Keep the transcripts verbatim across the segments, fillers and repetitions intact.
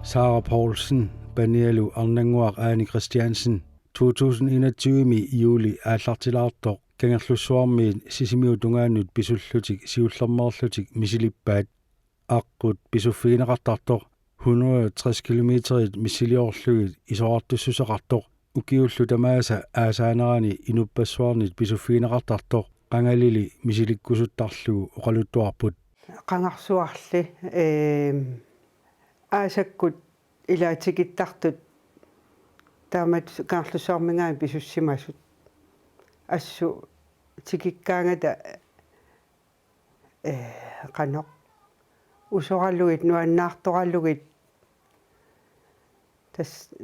Sara Poulsen panialu arnannguaq Ane Christiansen to tusind enogtyve-mi juuli aallartilaartoq Kangerlussuarmiit Sisimiut tungaannut pisullutik siullermeerlutik misilippaat. Aqqut pisuffigineqartartoq hundrede og tres kilometerit missiliorlugit isorartussuseqartoq ukiullu tamaasa aasaanerani inuppassuarnit pisuffigineqartartoq qangalili misilikkusuttarlugu oqaluttuarput. Qangarsuarli, eem, aasakkut ilaa tikittartut taamatut Kangerlussuarminngaanniit pisussimasut. Assut tikikkaangata, ee, qanoq usoralugit, nuannaartoralugit, tassa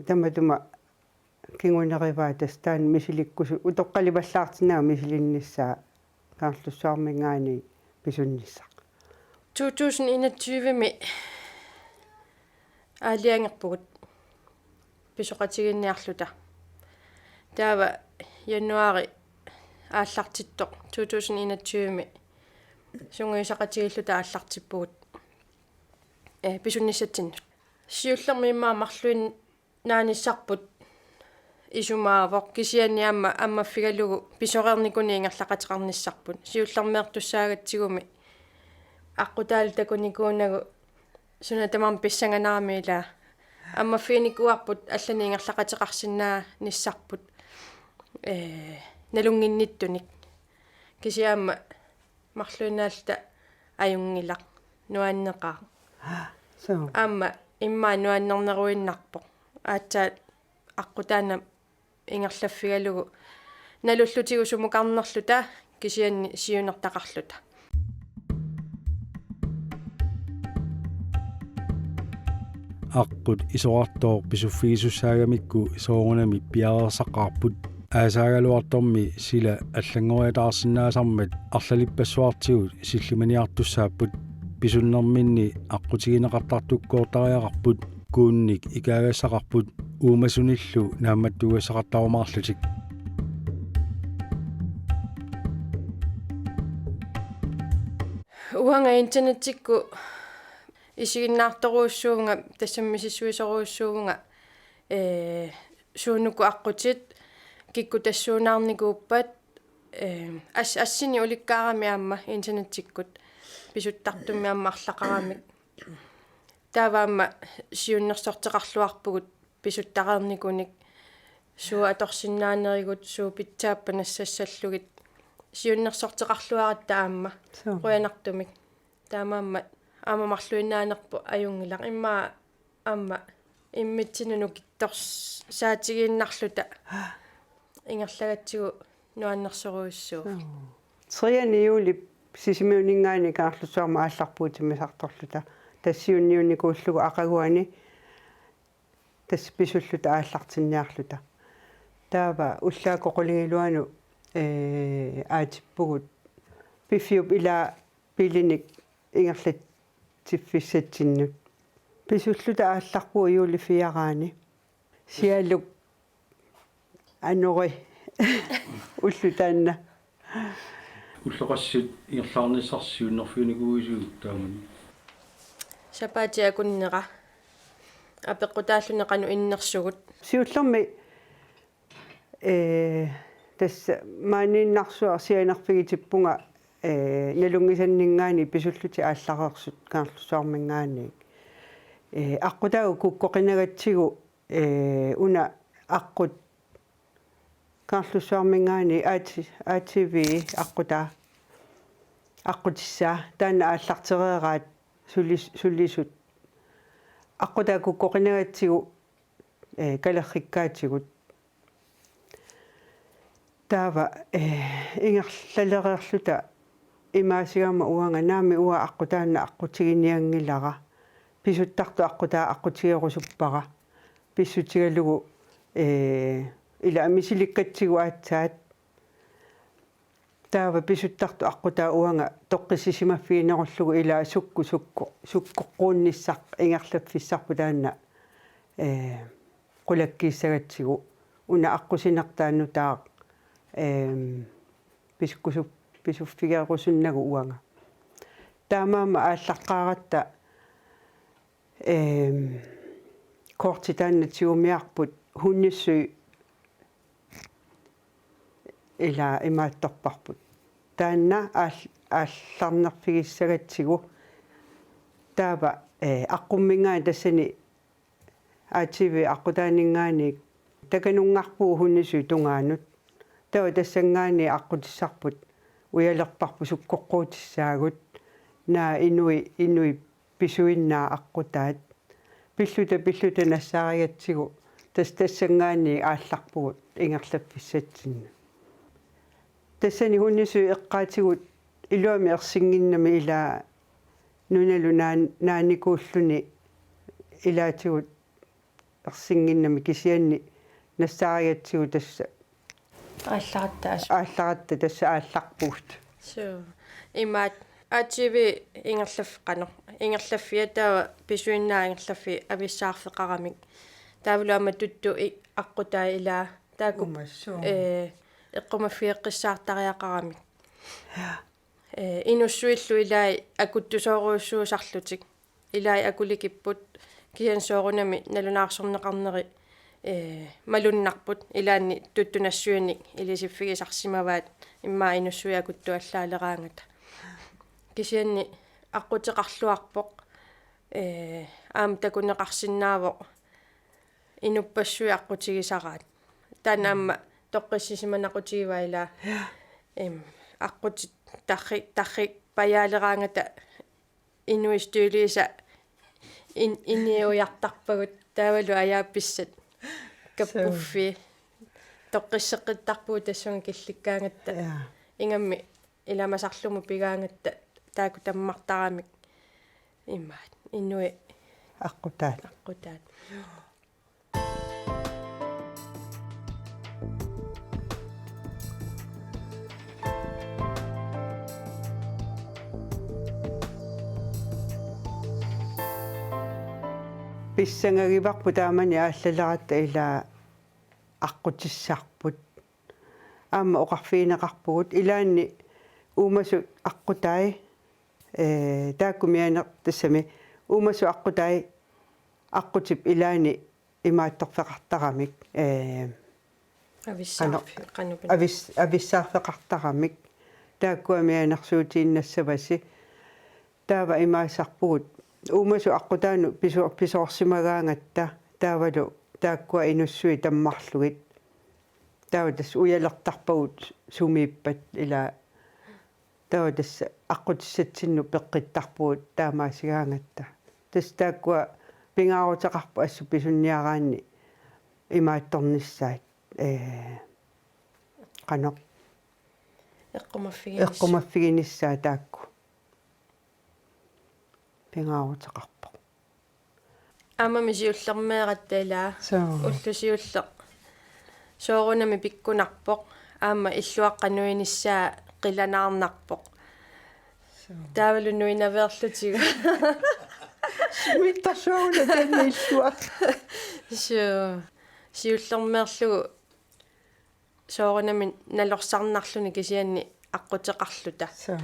tamatuma kingunerivaa tassa taanna misilikkusut, utoqqalipallaartinnagit misilinnissaa Kangerlussuarminngaanniit pisunnissaq. To tusind enogtyve-mi aalajangerpugut pisoqatigiinniarluta. Taava januaari aallartittoq to tusind enogtyve-mi sungiusaqatigiilluta aallartippugut, ee, pisunnissatsinnut. Siullermik immaqa marluinnaanissarput isumaavoq, kisianni aamma ammaffigalugu pisoreernikunik ingerlaqateqarnissarput. Siullermeertussaagatsigu aqqutaalu takunikuunagu suna tamarmi pissanganarami ilaa. Ammaffiginikuuarput allanik ingerlaqateqarsinnaanissarput, ee, nalunnginnittunik. Kisianni aamma marluinnaalluta ajunngilaq, nuanneqaaq. Suu. Aamma immaqa nuannerneruinnarpoq. Aatsaat aqqut taanna ingerlaffigalugu nalullutigu sumukarnerluta kisianni siunertaqarluta. Aqqut isorartooq pisuffigisussaagamikkut soorunami piareersaqaarput. Aasaagaluartormi sila allanngoriataarsinnaasarmat arlalippassuartigut sillimaniartussaapput. Pisunnerminni aqqutigineqartartukkoortariaqarput, kuunnik ikaagassaqarput, uumasunillu naammattuugassaqartarumaarlutik. Uanga internettikkut isiginnaartorujussuuvunga, tassami misissuisorujussuuvunga, ee, suunuku aqqutit kikkut tassuunaarnikuuppat, ee, as-, assinik ulikkaarami aamma internettikkut pisuttartummi aamma arlaqaramik. Taava aamma siunnersorteqarluarpugut pisuttareernikunik, suut atorsinnaanerigut, suut pitsaappat nassassallugit. Siunnersorteqarluaratta aamma. Suu. Qujanartumik. Taamaammat aamma marluinnaanerput ajunngilaq. Immaqa aamma immitsinnut nukittorsaatigiinnarluta ingerlagatsigu nuannersorujussuuvoq. Suu. Tredje juli Sisimiuninngaanniit Kangerlussuarmut aallarpugut timmisartorluta. Tassa siunniunnikuullugu aqaguani tassa pisulluta aallartinniarluta. Taava ullaakkut qulingiluanut, ee, aatippugut piffiup ilaa biilinik ingerlatsiffissatsinnut. Pisulluta aallarpugut juuli fire-ani. Sialuk anori ulloq taanna. Ulloq qassit ingerlaarnissarsi siunnerfiginikuuisigut taamani? Sapaatip akunnera. Apeqqutaalluni qanoq innersugut. Siullermik, ee, tassa maaniinnarsuaq sianerfigitippunga, ee, nalunngisanninngaanniit pisullutik aallareersut Kangerlussuarminngaanniit. Ee, aqqutaagut kukkoqinagatsigu, ee, una aqqut Kangerlussuarminngaanniit A T-, A T V aqqutaa, aqqutissaa, taanna aallartereeraat sulis-, sulisut. Aqqutaat kukkoqinagatsigu, ee, kalerrikkaatigut. Taava, ee, ingerlalereerluta imaasigama uanga naamik uanga aqqut taanna aqqutiginianngilara. Pisuttartoq aqqutaa aqqutigerusuppara. Pissutigalugu, ee, ilaa misilikkatsigu aatsaat. Taava pisuttartoq aqqutaa uanga toqqissisimaffiginerullugu ilaa sukku-, sukku-, sukkoqquunnissaq ingerlaffissarput taanna, ee, qulakkiissagatsigu. Una aqqusinertaa nutaaq, eem, pisukkusu-, pisuffigerusunnagu uanga. Taamaammat aallaqqaaratta, eem, korti taanna tigumiarput hunnissuit ila imaattorparput. Taanna aal-, aallarnerfigissagatsigu taava, eh, aqqumminngaanniit tassani A T V aqqutaaninngaanniit takanunngarpugut hunnissuit tungaanut. Taava tassanngaanniit aqqutissarput ujalerparput sukkoqquutissaagut. Naa inui, inui pisuinnaat aqqutaat. Pilluta pilluta nassaarigatsigu tas-, tassanngaanniit aallarpugut ingerlaffissatsinnut. Tassani hunnissuit eqqaatigut iluamik ersinnginnami ilaa nunalu naan-, naanikuulluni ilaatigut ersinnginnami kisianni nassaarigatsigu tassa aallaratta asu. Aallaratta tassa aallarpugut. Suu. Imaat A T V ingerlaff-, qanoq, ingerlaffiata pisuinnaat ingerlaffiat avissaarfeqaramik. Taavalu aamma tuttu i-, aqqutai ilaa. Taakku, umassu, eh, eqqumaffigeqqissaartariaqaramik. Ja. Eh, inussuillu ilai akuttusoorujussuusarlutik. Ilai akulikipput kisianni soorunami nalunaarsorneqarneri, eh, malunnarput ilaanni tuttunassuinik ilisiffigisarsimavaat immaqa inussuit akuttuallaaleraangata. Kisianni aqquteqarluarpoq, eh, aamma takuneqarsinnaavoq inuppassuit aqqutigisaraat. Taanna aamma toqqissisimanaqutigivaa ilaa. Ja. Em, aqqutit tarri-, tarrippajaaleraangata inuit støvløse in-, iniujartarpagut taavalu ajaapissat kappuffii. Toqqisseqqittarpugut tassunga killikkaangatta. Ja. Ingammik ilamasarlugu pigaangatta taakku tammartaramik imaat. Inuit aqqutaat. Aqqutaat. Pissangagivarput taamani aallaleratta ilaa aqqutissarput. Aamma oqarfigineqarpugut ilaanni uumasut aqqutai, eh, taakku mianer-, tassami uumasut aqqutai aqqutip ilaani imaattorfeqartaramik, eh, avissaarfi-, qano-, qanoq-, avis-, avissaarfeqartaramik. Taakkua mianersuutiinnassavasi. Taava imaassarpugut uumasut aqqutaannut piso-, pisoorsimagaangatta taavalu taakkua inussuit tammarlugit. Taava tassa ujalertarpagut sumiippat ilaa. Taava tassa aqqutissatsinnut peqqittarpugut taamaasigaangatta. Tassa taakkua pingaaruteqarpoq assut pisunniaraanni imaattornissaat, ee, qanoq. Eqqumaffiginis-. Eqqumaffiginissaat taakku. Pingaaruteqarpoq. Aammami siullermeeratta ilaa. Suu. Ulloq siulleq soorunami pikkunarpoq. Aamma illuaqqat nuinissaat qilanaarnarpoq. Suu. Taavalu nuinaveerlutigu. Sumiittarsuuguna taanna illuaq. Suu. Siullermeerlugu soorunami nalorsarnarluni kisianni aqquteqarluta. Suu.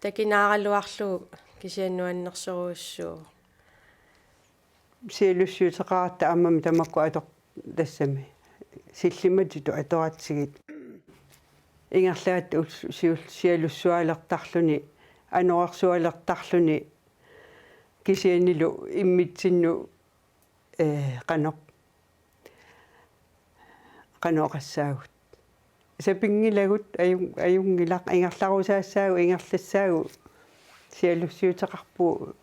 Takinaaraluarlugu kisianni nuannersorujussuuvoq. Sialussiuteqaratta aammami tamakku ator-, tassami. Sillimmatitut atoratsigit. Ingerlagatta ul-, siul-, sialussualertarluni, anorersualertarluni, kisiannili immitsinnut, ee, qanoq. Qanoq oqassaagut. Sapinngilagut ajun-, ajunngilaq ingerlarusaassaagut ingerlassaagut sialussiuteqarpugut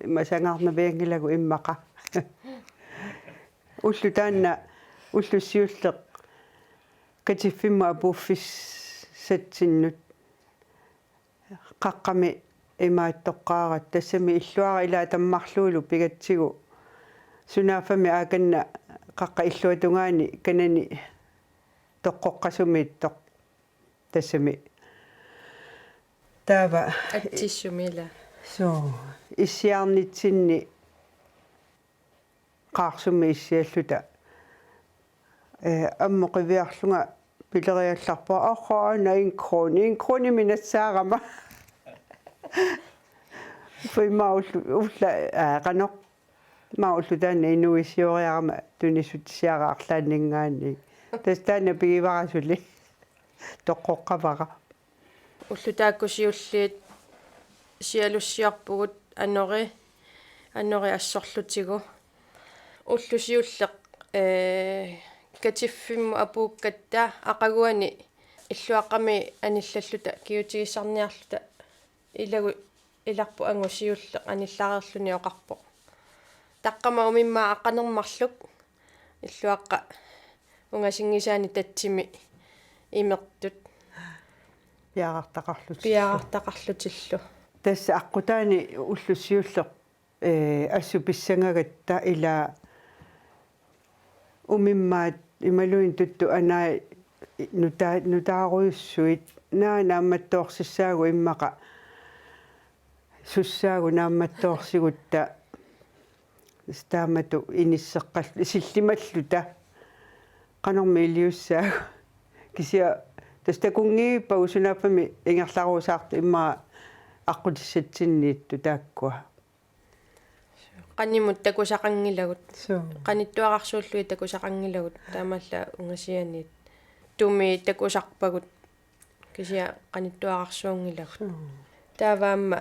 ima sangaarnavianngilagut immaqa. Ulloq taanna ulloq siulleq katiffimmut apuuffissatsinnut. Qaqqami imaattoqqaaratta tassami illuara ilaa tammarlugulu pigatsigu sunaaffami aakanna qaqqa illuatungaani kanani toqqoqqasumiittoq tassami. Taava atsissumi ilaa. Suu, issiarnitsinni Qaarsummi issialluta. Ee, ammut qiviarlunga pileriallarpunga, "Orra, aana en krone, en krone minassaarama." Fimma ull-, ulla, aa, qanoq. Maani ulloq taanna inuuisioriarama tunissutissaara arlaanninngaanniit. Tassa taanna pigivara suli. Toqqoqqavara. Ullut taakku siulliit sialussiorpugut anori, anori assorlutigu. Ulloq siulleq, ee, katiffimmut apuukkatta aqaguani illuaqqami anillalluta kigutigissarniarluta ilagu ilarput angut siulleq anillareerluni oqarpoq: Taqqama umimmaat aqqaneq-marluk illuaqqap ungasinngisaani tatsimi imertut. Piaartaqarlutillu. Piaartaqarlutillu. Tassa aqqutaani ulloq siulleq, ee, assut pissangagatta ila umimmaat imaluunniit tuttut anaat nuta-, nutaarujussuit, naak naammattoorsissaagut immaqa sussaagut naammattoorsigutta, taamatut inisseqqal-, sillimalluta qanormi iliussaagut. Kisianni tassa takunngippagu sunaaffami ingerlaruusaartut immaqa aqqutissatsinniittut taakkua. Qanimut takusaqanngilagut. Suu. Qanittuararsuullugit takusaqanngilagut. Taamaallaat ungasianiit tumi takusarpagut. Kisianni qanittuararsuunngilagut. Suu. Taava aamma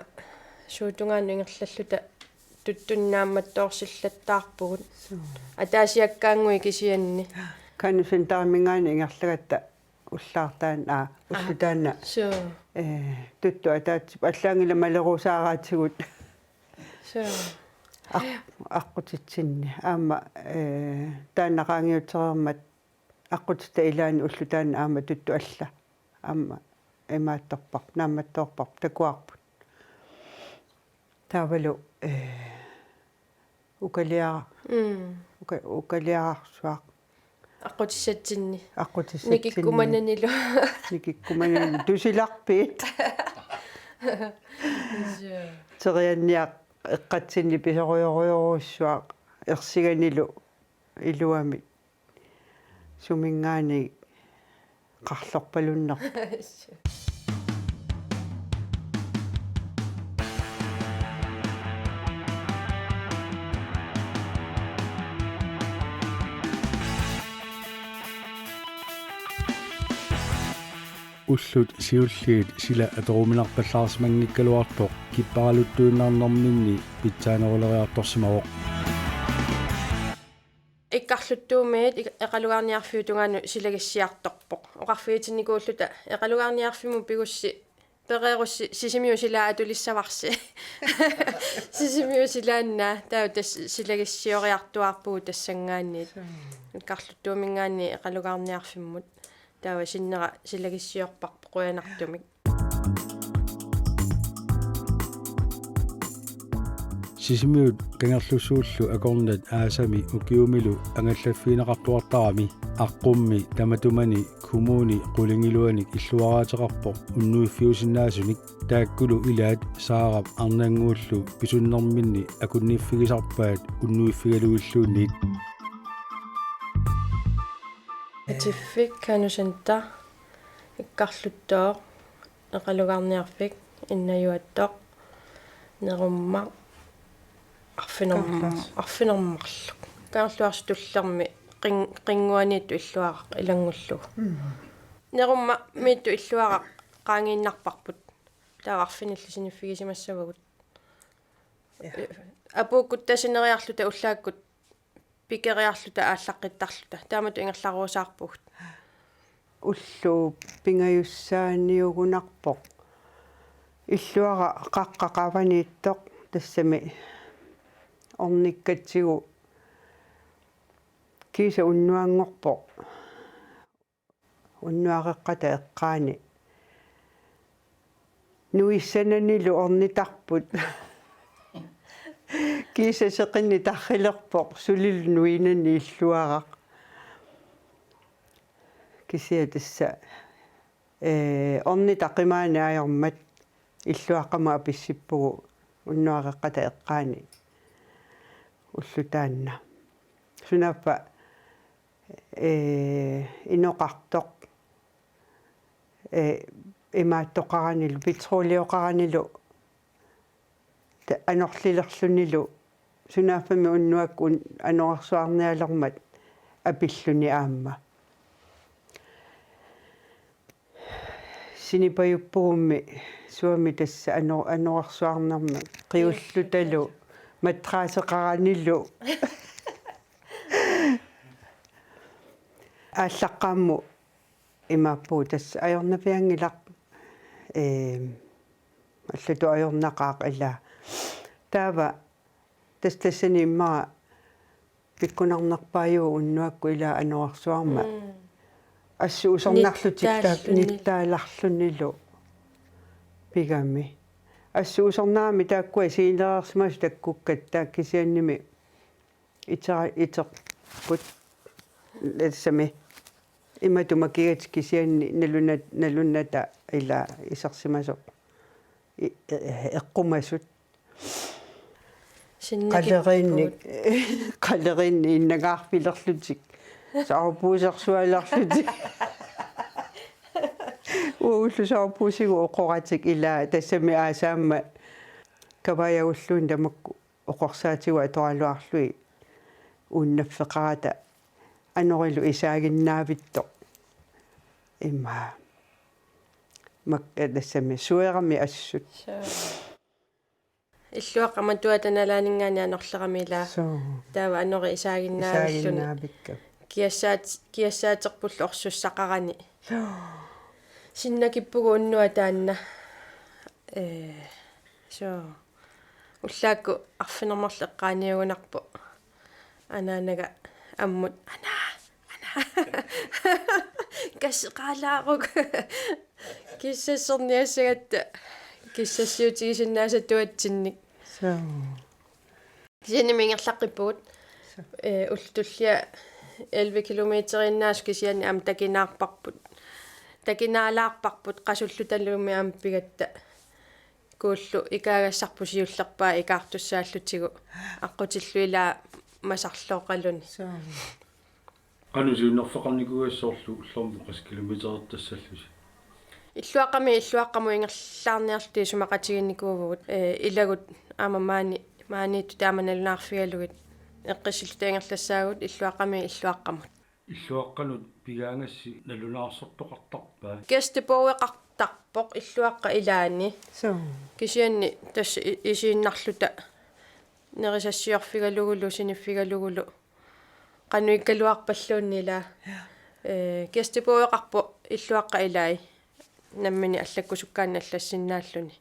suut tungaanut ingerlalluta tuttunik naammattoorsillattaarpugut. Suu. Ataasiakkaannguit kisianni. Kanu Centeriminngaanniit ingerlagatta ullaartaanna, aa, aa, ulloq taanna. Suu. Ee, tuttut ataatsip allaanngilaq maleruusaaraatigut. Suu. Aq-, aqqutitsinni. Aamma, ee, taanna qaangiutereermat aqqutitsinni ilaanni ulloq taanna aamma tuttut alla. Aamma imaattorpar-, naammattoorpar-, takuarput. Taavalu, ee, ukalia-, mm, uka-, ukaliararsuaq. Aqqutissatsinni. Aqqutissatsinni. Nikikkumananilu. Nikikkumananilu. Tusilarpit. Joo. Terianniaq eqqatsinni pisorujorujorujussuaq ersiganilu iluamik. Suminngaanniit qarlorpalunnerpoq. Ullut siulliit sila atoruminarpallaarsimanngikkaluartoq kipparaluttuinnarnerminni pitsaaneruleriartorsimavoq. Ikkarluttuumiit ik-, Eqalugaarniarfiup tungaanut silagissiartorpoq. Oqarfigitinnikuulluta Eqalugaarniarfimmut pigussi pereerussi Sisimiut silaa atulissavarsi. Sisimiut silaannaa, taava tassa silagissioriartuaarpugut tassanngaanniit. Suu. Ikkarluttuuminngaanniit Eqalugaarniarfimmut. Taava sinnera silagissiorparput qujanartumik. Sisimiut Kangerlussuullu akornat aasami ukiumilu angallaffigineqartuartarami aqqummi tamatumani kommuni qulingiluanik illuaraateqarpoq unnuiffiusinnaasunik, taakkulu ilaat Saarap Arnannguullu pisunnerminni akunniffigisarpaat unnuiffigalugilluunniit. Katiffik, Kanu Center, Ikkarluttooq, Eqalugaarniarfik, Innajuattoq, Nerumma, Arfinerm-, Kangerluarsuk. Arfinermarluk. Kangerluarsuk Tullermi qin-, qinnguaniittoq illuaraq ilanngullugu. Mm. Nerummamiittoq illuaraq qaangiinnarparput. Taava arfinillit siniffigisimassavagut. Ja. Apuukkutta sineriarluta ullaakkut pikeriarluta aallaqqittarluta. Taamatut ingerlaruusaarpugut. Ulloq pingajussaaniugunarpoq. Illuaraq qaqqaq qaavaniittoq tassami ornikkatsigu kiisa unnuanngorpoq. Unnuareqqata eqqaani nuissananilu ornitarput. Kiisa seqinni tarrilerpoq, sulilu nuinani illuaraq. Kisianni tassa, ee, ornitaq qimaani ajormat illuaqqamut apissippugut unnuareqqata eqqaani ulloq taanna. Sunaaffa ee, inoqartoq, ee, imaattoqaranilu, petrolioqaranilu, ta-, anorlilerlunilu, Sunaaffami unnuakkut un-, anorersuarnialermat apilluni aamma. Sinipajuppugummi suami tassa ano-, anorersuarnermi qiullutalu matraaseqaranilu. Aallaqqaammut imaappugut tassa ajornavianngilaq, ee, allatut ajornaqaaq ilaa. Taava tassa tassani immaqa pikkunarnerpaajuvoq unnuakkut ilaa anorersuarmat. Mm. Assut usernarlutik taak-, nittaallarluni. Nittaallarlunilu pigami. Assut usernarami taakkua isigilereersimasut takkukkatta kisiannimi itera-, iteqqut tassami imatut makigatik kisianni naluna-, nalunatta ilaa isersimasoq. I-, e-, eqqumasut. Sinnakippugut. Qaleriinni, qaleriinni innangaarfilerlutik. Soveposersualerlutik. Uullu soveposersuugut oqoratik ilaa tassami aasaammat kavaajagulluunniit tamakku oqorsaatigut atoraluarlugit uunnaffeqarata anorilu isaaginnaavittoq. Immaqa. Mak-, tassami suerami assut. Suu. Illuaqqamut atuata nalaaninngaanniit anorlerami ilaa. Suu. Taava anori isaaginnaavilluni. Isaaginnaavikkami. Kiassaat-, kiassaaterpullu orsussaqarani. Suu. Sinnakippugut unnuaq taanna. Ee, suu. Ullaakkut arfineq-marluk eqqaaniugunarpoq. Anaanaga ammut. Anaa, anaa. Kasseqalaaruk. Kissassorniassagatta. Kissassiutigisinnaasatuatsinnik. Suu. Kisiannimi ingerlaqqippugut. Suu. Ee, ullut tulliat elleve kilometeriinnaasut kisianni aamma takinaarparput. Takinaalaarparput qasullutaluunniit aamma pigatta. Kuullu ikaagassarput siullerpaaq ikaartussaallutigu aqqutillu ilaa masarlooqaluni. Suu. Qanoq siunnerfeqarnikuugassooq soorlu ullormut qassit kilometerertassallusi? Illuaqqami illuaqqamut ingerlaarniarluta isumaqatigiinnikuuvugut, ee, ilagut aamma maani, maaniittut taama nalunaarfigalugit eqqissilluta ingerlassaagut illuaqqami illuaqqamut. Illuaqqanut pigaangassi nalunaarsortoqartarpa? Gæsteboggeqartarpoq illuaqqap ilaani. Suu. Kisianni tassa i-, isiinnarluta nerisassiorfigalugulu, siniffigalugulu. Qanoq ikkaluarpalluunniit ilaa. Ja. Ee, gæsteboggeqarpoq illuaqqap ilai. Nammineq allakkusukkaanni allassinnaalluni.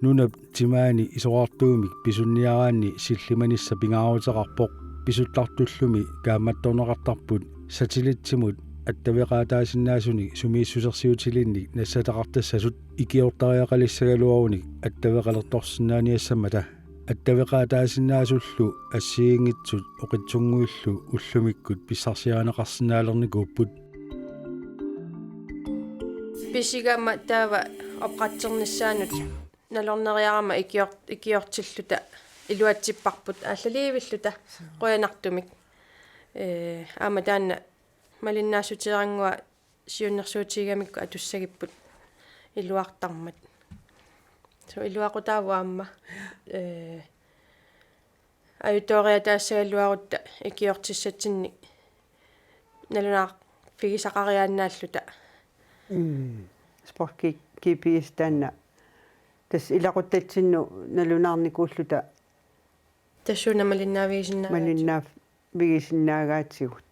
Nunap timaani isorartuumik pisunniaraanni sillimanissaq pingaaruteqarpoq, pisuttartullumi kaammattorneqartarput satellitsimut attaveqaataasinnaasunik sumiissusersiutilinnik nassataqartassasut ikiortariaqalissagaluarunik attaveqalertorsinnaaniassammata. Attaveqaataasinnaasullu assigiinngitsut oqitsunnguillu ullumikkut pissarsiarineqarsinnaalernikuupput. Pisigama taava oqaatsernissaanut nalorneriarama ikior-, ikiortilluta iluatsipparput aallaliivilluta qujanartumik. Ee, aamma taanna malinnaassuteerannguaq siunnersuutigigamikku atussagipput iluartarmat. Suu iluaqutaavoq aamma. Ee, ajutooriataassagaluarutta ikiortissatsinnik nalunaarfigisaqariaannaalluta. Mm. Sports G-, G P S taanna. Tassa ilaquttatsinnut nalunaarnikuulluta. Tassuuna malinnaavigisinnaagaatigut. Malinnaavigisinnaagaatigut.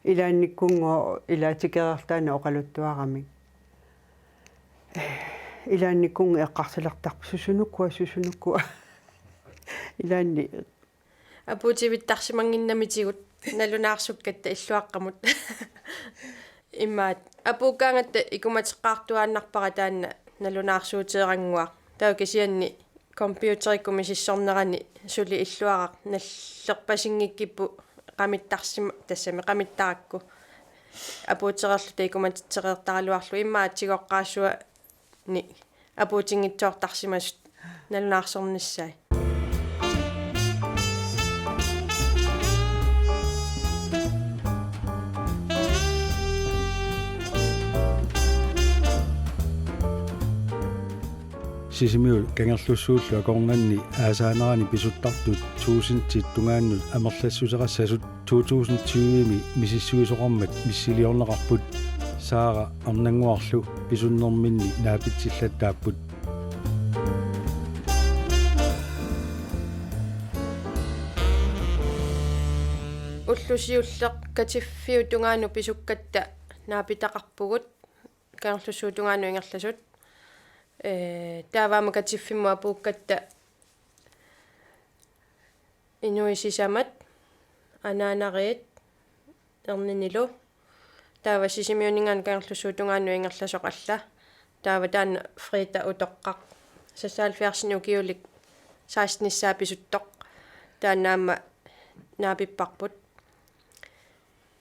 Ilaannikkunngooq ilaa tikereertaanni oqaluttuaramik. Ilaannikkunngooq eqqarsalertarput susunukua, susunukua. Ilaanni. Apuutivittarsimannginnamitigut nalunaarsukkatta illuaqqamut. Immaqa apuukkaangatta ikumateqqaartuaannarpara taanna nalunaarsuuteerannguaq. Taava kisianni computerikkut misissornerani suli illuaraq nallerpasinngikkipput qamittarsima-, tassami qamittarakku. Apuutereerluta ikumatitsereertaraluarlugu immaqa tigoqqaassuani apuutinngitsoortarsimasut nalunaarsornissaat. Sisimiut Kangerlussuullu akornanni aasaanerani pisuttartut tuusintit tungaannut amerlassuseqassasut to tusind tyve-mi misissuisoqarmat missiliorneqarput. Saara Arnannguarlu pisunnerminni naapitsillattaapput. Ulloq siulleq katiffiup tungaanut pisukkatta naapitaqarpugut, Kangerlussuup tungaanut ingerlasut. Ee, taava aamma katiffimmut apuukkatta inuit sisamat, anaanariit erninilu. Taava Sisimiuninngaanniit Kangerlussuup tungaanut ingerlasoq alla. Taava taanna Frida utoqqaq. Seksoghalvfjerdsinik ukiulik sekstenissaa pisuttoq. Taanna aamma naapipparput.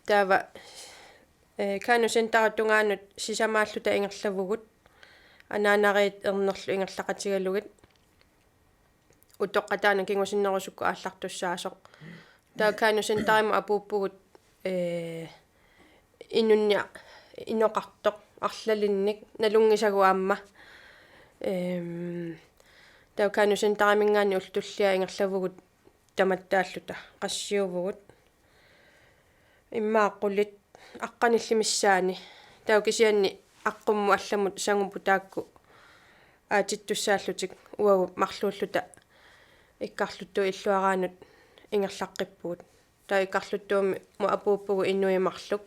Taava, ee, Kano Centerip tungaanut sisamaalluta ingerlavugut. Anaanariit ernerlu ingerlaqatigalugit. Utoqqaq taanna kingusinnerusukkut aallartussaasoq. Taava Kano Centerimut apuuppugut, ee, inunnik inoqartoq arlalinnik nalunngisagut aamma. Ehm, taava Kano Centeriminngaanniit ullut tulliat ingerlavugut tamattaalluta qassiuvugut. Immaqa qulit aqqanillit missaanni. Taava kisianni aqqummut allamut sangupput taakku aatsittussaallutik uagut marluulluta Ikkarluttuup illuaraanut ingerlaqqippugut. Taava Ikkarluttuumut apuuppugut inuit marluk.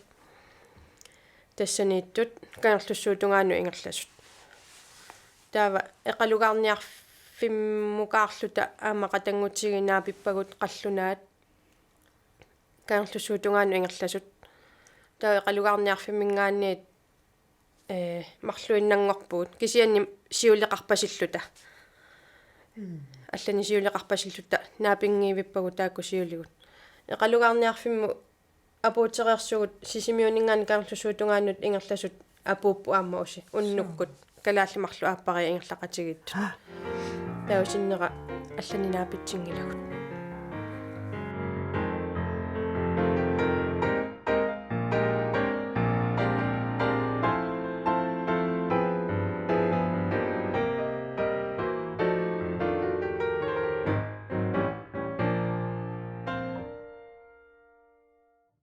Tassaniittut Kangerlussuup tungaanut ingerlasut. Taava Eqalugaarniarfimmukaarluta aamma qatanngutigiit naapippagut qallunaat Kangerlussuup tungaanut ingerlasut. Taava Eqalugaarniarfimminngaanniit, ee, marluinnanngorpugut. Kisianni siuleqarpasilluta. Mm. Allanik siuleqarpasilluta naapinngiivippagut taakku siuligut. Eqalugaarniarfimmut apuutereersugut Sisimiuninngaanniit Kangerlussuup tungaanut ingerlasut apuupput aamma usi. Unnukkut. Suu. Kalaallit marluk aappariit ingerlaqatigiittut. Haa. Taava sinnera allanik naapitsinngilagut.